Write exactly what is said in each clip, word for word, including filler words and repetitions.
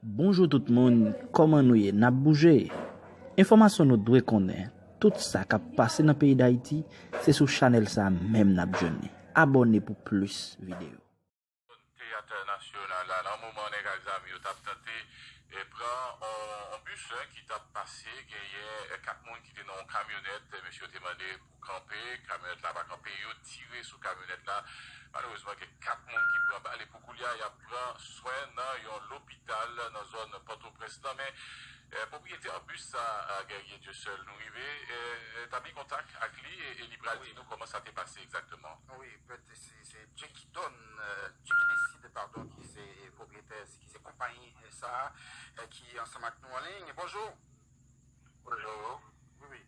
Bonjou tout moun, kòman nou ye? N ap bouje? Enfòmasyon nou dwe konnen, tout sa k ap pase nan peyi Dayiti, se sou chanèl sa a menm n ap jwenn li. Abòne pou plis videyo. Teyat Nasyonal la, nan moman nèg ak zam yo t ap tante, eh, pran on, on bis, eh, ki t ap pase, genyen, eh, kat moun ki te nan yon kamyonèt, eh, mesye yo te mande pou kanpe, kamyonèt la pa kanpe, yo tire sou kamyonèt la. Malerezman, gen kat moun ki pran bal, e pou koulye a, y ap pran swen nan yon lopital nan zòn Pòtoprens lan. Men, eh, pwopriyetè bis sa, eh, Guerrier Dieuseul, nou rive, eh, eh, tabli kontak ak li, e, e li pral di nou kòman sa te pase egzakteman. Wi, pèt, se, se Djekiton, eh, Djekidécide, padon, ki se, eh, pwopriyetè, ki se konpayi, eh, sa, eh, ki ansanm ak nou an liy. Bonjou. Bonjou. Wi, wi.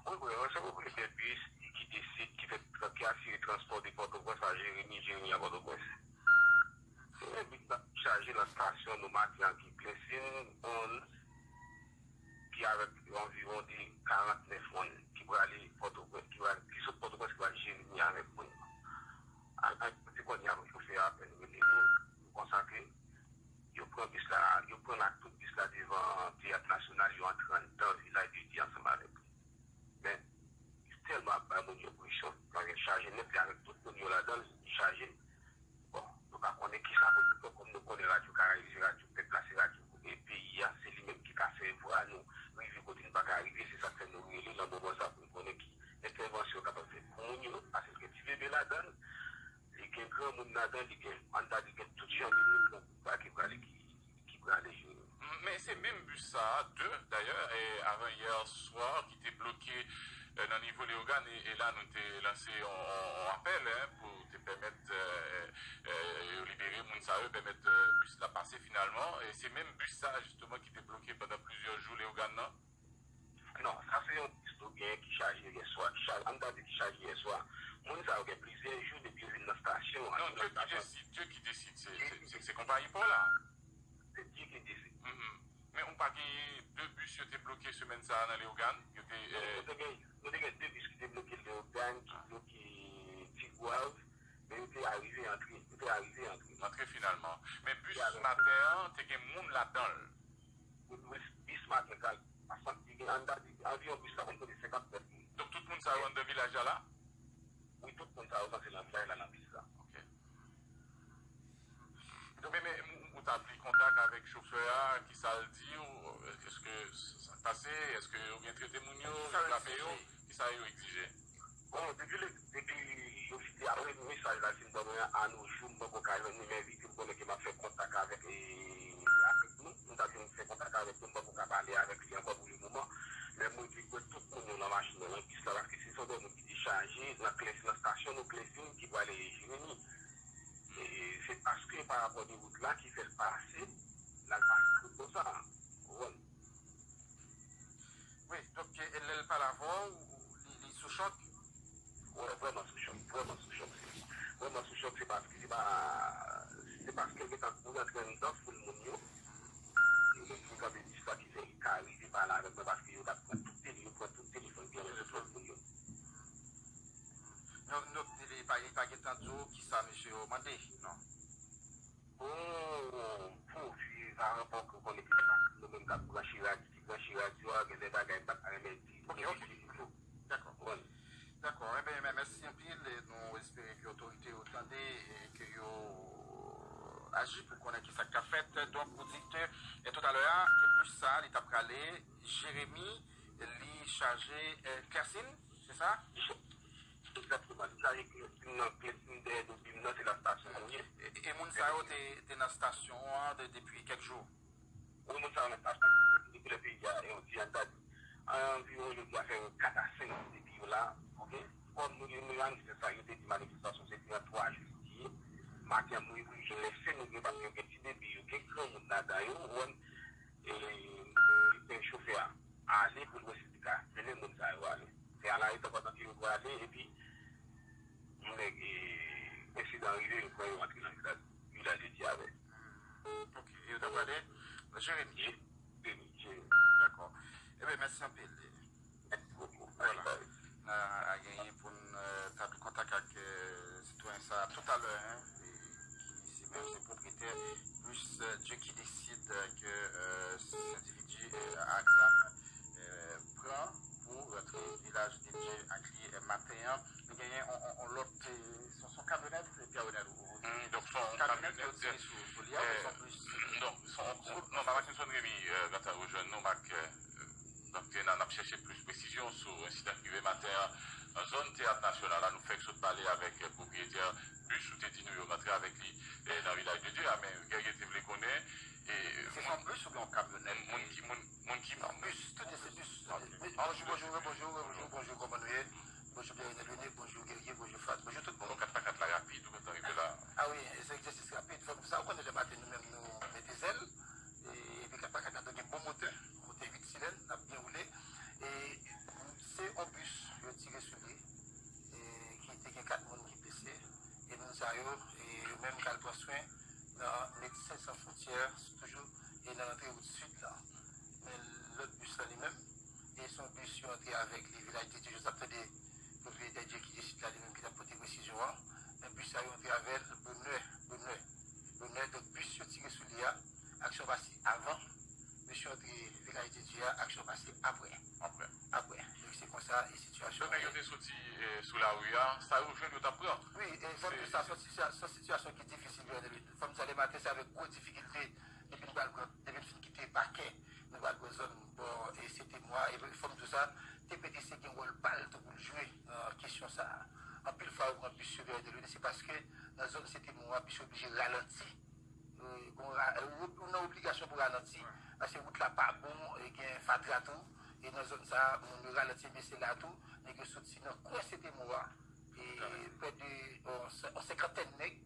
Wi, wi, mwen se pwopriyetè bis Djekidécide ki fè, ki asire transpò de Pòtoprens a Jeremi, Jeremi a Pòtoprens. Se yon bis la chaje nan stasyon nou maten an ki Klensvil, on ki avèk anviwon de karant nèf moun ki prale Pòtoprens, ki prale, ki sot Pòtoprens, ki prale Jeremi avèk moun. Al, al, se kounye a chofè a apèn rele nou, nou konsa ke yo pran bis la, yo pran l ak tout bis la devan Teyat Nasyonal, yo antre anndan vilaj de Dye ansanm avèk li. Men, li tèlman ap bay moun yo presyon, paske l chaje nèt, li avèk tout moun yo ladan l, li chaje. Bon, nou pa konnen kisa pou nou fè, kòm nou konnen Radyo Karayib se radyo pèp la, se radyo, e, peyi a, se li menm ki ka fè vwa nou rive kote n pa ka rive, se sa k fè nou rele nan moman sa pou n konnen ki entèvansyon yo kapab fè pou moun yo, paske l gen ti bebe ladan l, li gen granmoun ladan l, li gen, anndan li gen tout jan de moun nan gwoup la ki prale, ki, ki prale jere. Men se menm bis sa a, de, dayè, e, avan yè swa, ki te bloke, e, nan nivo Leyogàn, e, e la nou te lanse yon, yon, yon apèl, en, pou te pèmèt, e, e, yo libere moun sa yo, pèmèt, e, bis la pase finalman. E se menm bis sa a, jisteman, ki te bloke pandan plizyè jou Leyogàn nan? Non, sa se yon bis nou gen ki chaje yè swa, ki chaje, ann ta di ki chaje yè swa. Moun sa yo gen plizyè jou depi yo vin nan stasyon an. Non, Djekidécide, Djekidécide, se, se, se, se konpayi pa w la. Se Djekidécide. Mhm. Men ou pa genyen de bis yo te bloke semèn sa a nan Leyogàn? Yo te, non, eh, nou te gen, nou te gen de bis ki te bloke Leyogàn, ki bloke Tigwav, men yo te arive antre, yo te arive antre. Antre finalman. Men bis maten an, te gen moun ladan l? Wi, bis maten sa, paske li gen anndan, anviwon bis la konn pote senkant nèf moun. Donk tout moun sa yo anndan vilaj la la? Wi, tout moun sa yo sanse nan vilaj la nan bis la. Ok. Donk, men, men, ou, ou tabli kontak avèk chofè a, kisa l di w? Èske sa k pase? Èske yo byen trete moun yo? Yo frape yo? Kisa yo egzije? Bon, depi le, depi yo fin te apre mesaj la fin ban mwen an, a no jou, m poko ka jwenn li, men vi ke m konnen ke m ap fè kontak avèk, e, avèk nou, m t ap fè kontak avèk nou, m poko ka pale avèk li ankò pou le moman. Men mwen te kwè tout moun yo nan machin nan, nan bis la, paske se son de moun ki te chaje nan Klens-, nan stasyon nou Klensvil ki prale Jeremi. E se paske pa rapò de wout la ki fè l pase, l al pase tout konsa. Ou konprann? Wi, donk, e, e lè l pale avè w, li, li sou chòk? Wi, vrèman sou chòk, vrèman sou chòk. Se vrèman sou chòk, se paske, se pa, se paske l gentan kouri antre anndan foul moun yo. Yo menm ki kanpe bis la ki fè li ka rive pale avèk mwen, paske yo t ap pran tout tele-, yo pran tout telefòn ki nan men tout lòt moun yo. Non, non, li pa, li pa gentan di w kisa mesye yo mande, non? Bon, pou fi, pa rapò ke w konnen ki sa, nou menm k ap branche radyo, ki branche radyo a, gen de bagay m pa ta renmen di. Ok, ok. Dakò. Dakò. Enben, mè-, mèsi anpil. E nou espere ke otorite yo tande e ke yo aji pou konnen ki sa k ap fèt. Donk, ou di ke, e, toutalè a, ke bis sa a, li t ap prale Jeremi, li chaje, e, kèsin, se sa? Egzakteman. Li chaje kèsin nan, kèsin dèyè do bim nan, se la stasyon an ye. E, e, e moun sa yo te, te nan stasyon an de, depi kèk jou? Wi, moun sa yo nan stasyon depi lè peyi a, e, yon ti jan dat. Anviwon, yo di afè yo kat a senk jou depi yo la, ok? Kòm nou, nou anonse sa, yo te di manifestasyon se te nan twa jou li ye. Maten an, mwen, mwen, je lese nou gen, paske yo gen ti bebe, yo gen granmoun ladan yo, ou konprann? E, e, chofè a ale pou l wè si li ka mennen moun sa yo ale. Se a la eta pandan ke yo prale, epi, nèg, e, ensidan rive, yo pran yo antre nan vilaj, vilaj de Dye avè. Hmm, ok, e yo ta prale Jeremi? Jeremi, Jeremi. Dakò. Enben, mèsi anpil. Mèsi bokou. Vwala. N a, a genyen pou n, e, tabli kontak ak, e, sitwayen sa a toutalè, en, e, ki se menm se pwopriyetè bis, e, Djekidécide, e, An, nou genyen on, on, on lòt, eh, se, se yon kamyonèt, eh, Pierre Renel, ou, ou di. Mm, donk, se yon kamyonèt yo tire sou, sou li a, eh, se yon bis? Donk, se yon gwoup, non, Marc Mackenson Rémy, eh, gentan rejwenn nou, Marc, eh, donk, n a, n ap chèche plis presizyon sou ensidan ki rive maten an nan zòn Teyat Nasyonal la. Nou fèk sot pale avèk, eh, pwopriyetè bis ou te di nou yo rantre avèk li, eh, nan Vilaj de Dye a, men Guerrier te vle konnen, eh, se yon bis oubyen yon kamyonèt? Moun ki, moun, moun ki... Yon bis, tout se bis. Ok. Bonjou, bonjou, bonjou, bonjou, bonjou, kòman nou ye? Bonjou Pierre René, bonjou Guerrier, bonjou Fad, bonjou tout moun. Bon, kat pa kat la rapid, ou gentan rive la. Ah wi, se egzèsis rapid. Fò m di sa, ou konnen lè maten nou menm nou mete zèl, e, epi kat pa kat la gen bon motè, motè uit silèn, l ap byen woule. E se yon bis yo tire sou li, e, ki te gen kat moun ki blese, e moun sa yo, e, yo menm k al pran swen nan Medsen San Fwontyè, toujou, e nan rantre wout sid la. Men lòt bis la li menm, e se yon bis yo antre avèk li Vilaj de Dye, Joseph, tande pwopriyetè Dye ki isit la, li menm ki t ap pote presizyon an. Men bis sa yo antre avè l bonè, bonè, bonè. Donk bis yo tire sou li a, aksyon pase avan. Bis yo antre Vilaj de Dye a, aksyon pase apre. Apre. Apre. Donk se konsa e sitiyasyon an ye. Donk nèg yo te soti, eh, sou lari a, sa yo jwenn yo t ap pran. Wi, e fò m di sa, se yon sitiyasyon ki difisil, Pierre René. Fò m di sa, lè maten se avèk gwo difikilte, depi n pral pran, depi n fin kite pakè, nou pral pran zòn bò, e, Sete Mwa, e fò m di w sa, T P T C gen wòl pa l tou pou l jwe nan kesyon sa a. Anpil fwa, yo pran bis yo Pierre René, se paske nan zòn Sete Mwa, bis yo oblije ralanti. E, gon ra-, e, ou, ou nan obligasyon pou ralanti, paske wout la pa bon, e gen fatra tou, e nan zòn sa a, moun yo ralanti, men se la tou, nèg yo soti nan kwen Sete Mwa, e prè de, on, on senkantèn nèg,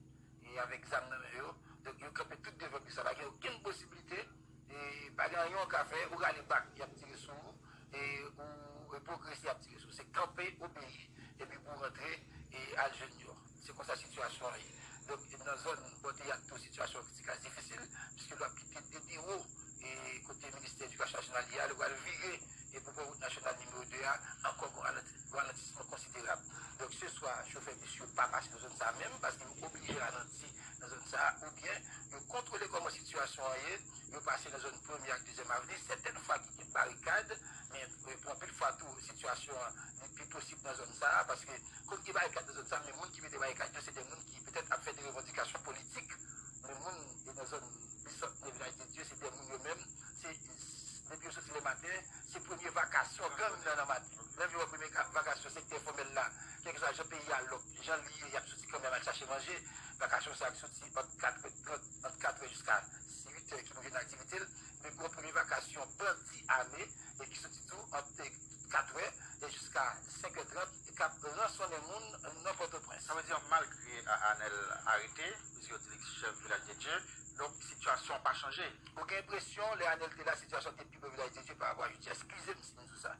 e avèk zam nan men yo. Donk, yo kanpe tout devan bis la. Pa gen okenn posiblite, e pa gen anyen w ka fè, ou rale bak, y ap tire sou ou, e ou, e pwogrese, y ap tire sou ou. Se kanpe, obeyi, epi pou w rantre, e al jwenn yo. Se konsa sitiyasyon an ye. Donk, nan zòn bò Teyat tou, sitiyasyon an ti ka difisil, piske l ap kite de biwo, e kote Ministè Edikasyon Nasyonal ye a, l pral vire, e pou pran wout nasyonal nimewo de a, ankò gon ralanti-, ralantisman konsiderab. Donk, se swa chofè bis yo pa pase nan zòn sa a menm, paske yo oblije ralanti nan zòn sa a, oubyen yo kontwole kòman sitiyasyon an ye, yo pase nan zòn Premye ak Dezyèm Avni, sètèn fwa ki gen barikad, men, e, pou anpil fwa tou, sitiyasyon an li pi posib nan zòn sa a, paske konn gen barikad nan zòn sa a, men moun ki mete barikad yo, se de moun ki petèt ap fè de revandikasyon politik, men moun, e, nan zòn Bisantnè, Vilaj de Dye, se de moun yo menm, se, depi yo soti lè maten, se premye vakasyon gang nan, nan maten. Lè yo wè premye ka-, vakasyon sektè fòmèl la, kèlkeswa jan peyi a lòk, jan li ye, y ap soti kanmenm al chache manje. Vakasyon sa a ki soti ant katrè trant, ant katrè jiska uit è ki pou jwenn aktivite l. Men gon premye vakasyon bandi ame, e ki soti tou ant katrè e jiska senk è trant, e k ap ransonnen moun nan Pòtoprens. Sa vle di, malgre A-, Anèl arete, piske yo di li chèf Vilaj de Dye, donk sitiyasyon an pa chanje. Ou gen enpresyon, lè Anèl te la, sitiyasyon te pi bon Vilaj de Dye pa rapò a jodi a. Eskize m si m di w sa.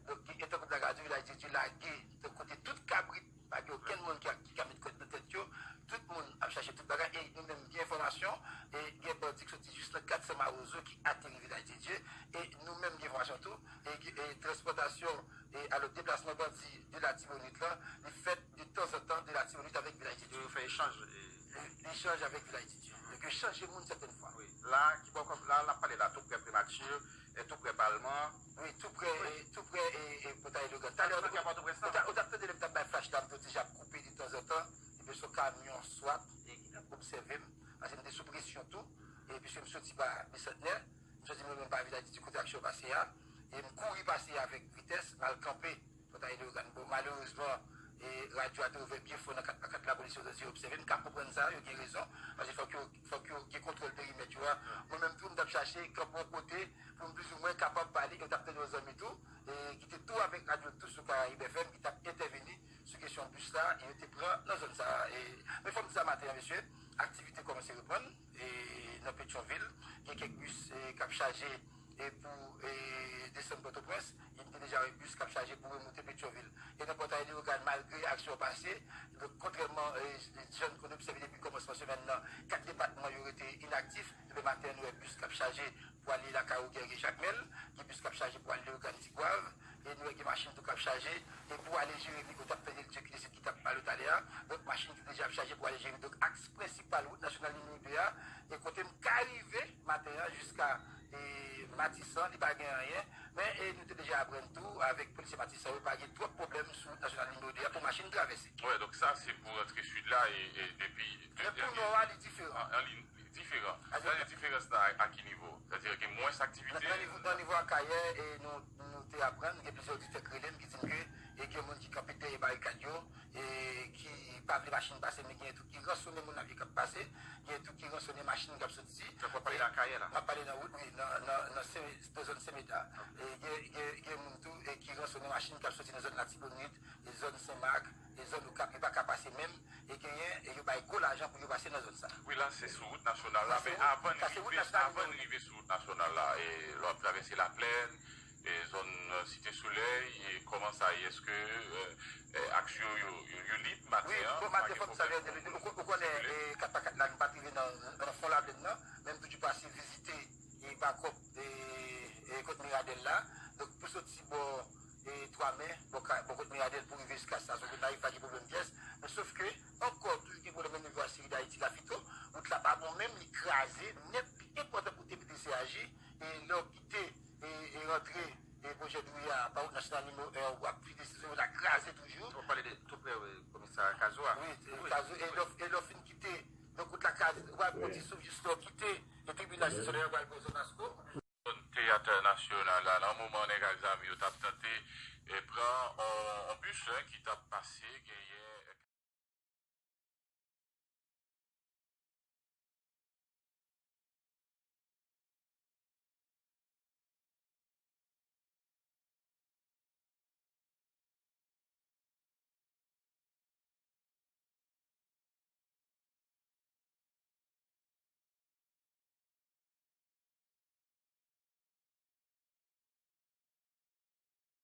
Donk, e tankou m ta ka di w, Vilaj de Dye lage, kote tout kabrit, pa gen okenn moun ki, ki ka met kòd nan tèt yo. Tout moun ap chache tout bagay. E nou menm gen enfòmasyon, e gen bandi ki soti jis nan kat san Mawozo ki ateri Vilaj de Dye. E nou menm gen enfòmasyon tou, e, e transpòtasyon, e alò deplasman bandi de Latibonit la, li fèt de tanzantan de Latibonit avèk Vilaj de Dye. Yo fè echanj, e, echanj avèk Vilaj de Dye. Donk, yo chanje moun sètèn fwa. Wi. La, ki bò kòm, la, n ap pale la, tou prè Premati, e tou prè Palman. Wi, tou prè, e, tou prè, e, e, Pòtay Leyogàn. Talè, ou t ap tande lè m t ap bay flash la, m te di j ap koupe de tanzantan, epi se yon kamyon swat, e, ki t ap obsève m, paske m te sou presyon tou, e piske m soti pa Bisantnè, m soti mwen menm pa Vilaj de Dye kote aksyon pase a, e m kouri pase avèk vitès, m al kanpe Pòtay Leyogàn. Bon, malerezman, e radyo a te ouvè byen fò nan kat pa kat, lapolis yo te obsève. M ka konprann sa, yo gen rezon. Paske fòk yo, fòk yo gen kontwòl perimèt yo a. Mwen menm tou, m t ap chache kanpe yon kote pou m plizoumwen kapab pale. Yo t ap tande yon zanmi tou, e ki te tou avèk radyo tou sou Caraïbes F M, ki t ap entèveni sou kesyon bis la, e yo te pran nan zòn sa a. E, men fò m di sa maten an, mesye, aktivite kòmanse reprann, e nan Petyonvil, gen kèk bis, e, k ap chaje e pou, e, desann Pòtoprens, e m te deja wè bis k ap chaje pou remonte Petyonvil. E nan Pòtay Leyogàn, malgre aksyon an pase, donk, kontrèman, e, jan n konn obsève depi kòmansman semèn nan, kat depatman yo rete inaktif, demen maten, nou wè bis k ap chaje pou ale lakay Guerrier Jakmèl, gen bis k ap chaje pou ale Leyogàn Tigwav, e nou wè gen machin tou k ap chaje, e pou ale Jeremi, ou t ap tande Dye ki desid ki t ap pale talè a, donk, machin ki deja ap chaje pou ale Jeremi. Donk, aks prensipal, wout nasyonal nimewo de a, e kote m ka rive maten an, jiska e, Matisan, li pa gen anyen. Men e, nou te deja aprann tou, avèk polisye Matisan yo, pa gen twòp pwoblèm sou wout nasyonal nimewo de a pou machin travèse. Wi, donk sa se pou rantre sid la e, e depi. Men pou nò a, li diferan. An, an li diferan. Sa se diferans la a ki nivo? Sètadi gen mwens aktivite. Nan nivo, nan nivo Akayè, e nou, nou te aprann, gen plizyè oditè ki rele m ki di m ke e gen moun ki kanpe dèyè barikad yo, e ki pa vle machin pase, men gen tou ki ransone moun avyon k ap pase, gen tou ki ransone machin k ap soti. Donk w ap pale nan Akayè la? M ap pale nan wout, wi, nan, nan, nan, Sen, nan zòn Senmeta. E gen, gen, gen moun tou e ki ransone machin k ap soti nan zòn Latibonit, e zòn Senmak, e zòn Okap, yo pa ka pase menm, e genyen, e yo bay gwo lajan pou yo pase nan zòn sa. Wi, la se sou wout nasyonal la, men avan n rive, avan n rive sou wout nasyonal la, e lè w ap travèse Laplèn, e zòn Site Solèy, e kòman sa ye? Èske aksyon yo, yo, yo lib maten an? Wi, bon, maten fò m salye, ou konnen, e kat pa kat la, nou pa t rive nan, nan fon Laplèn nan, men m toujou pase vizite e Bakòp e, e kot Miradèl la. Donk, pou soti bò e twa mè, bò, ka- bò kot Miradèl pou rive jiska stasyon Gonayiv, pa gen pwoblèm pyès. Men sof ke, ankò, toujou gen pwoblèm nan nivo Asiri Dayiti Lafito. Wout la pa bon menm, li kraze nèt, li enpòtan pou te mete C A J. E lè w kite e, e rantre e pwojè Dri a pa wout nasyonal nimewo en, w ap vide sou wout la kraze toujou. Ou pale de tou prè komisarya Kazo a? Wi, Kazo, e lè w fin kite, donk wout la kraze, w ap pran ti souf jis lè w kite e tribinal Site Solèy an, w al pran zòn Asko. Zòn teyat nasyonal la, nan moman nèg ak zam yo t ap tante e pran on, on bis, en, ki t ap pase, genyen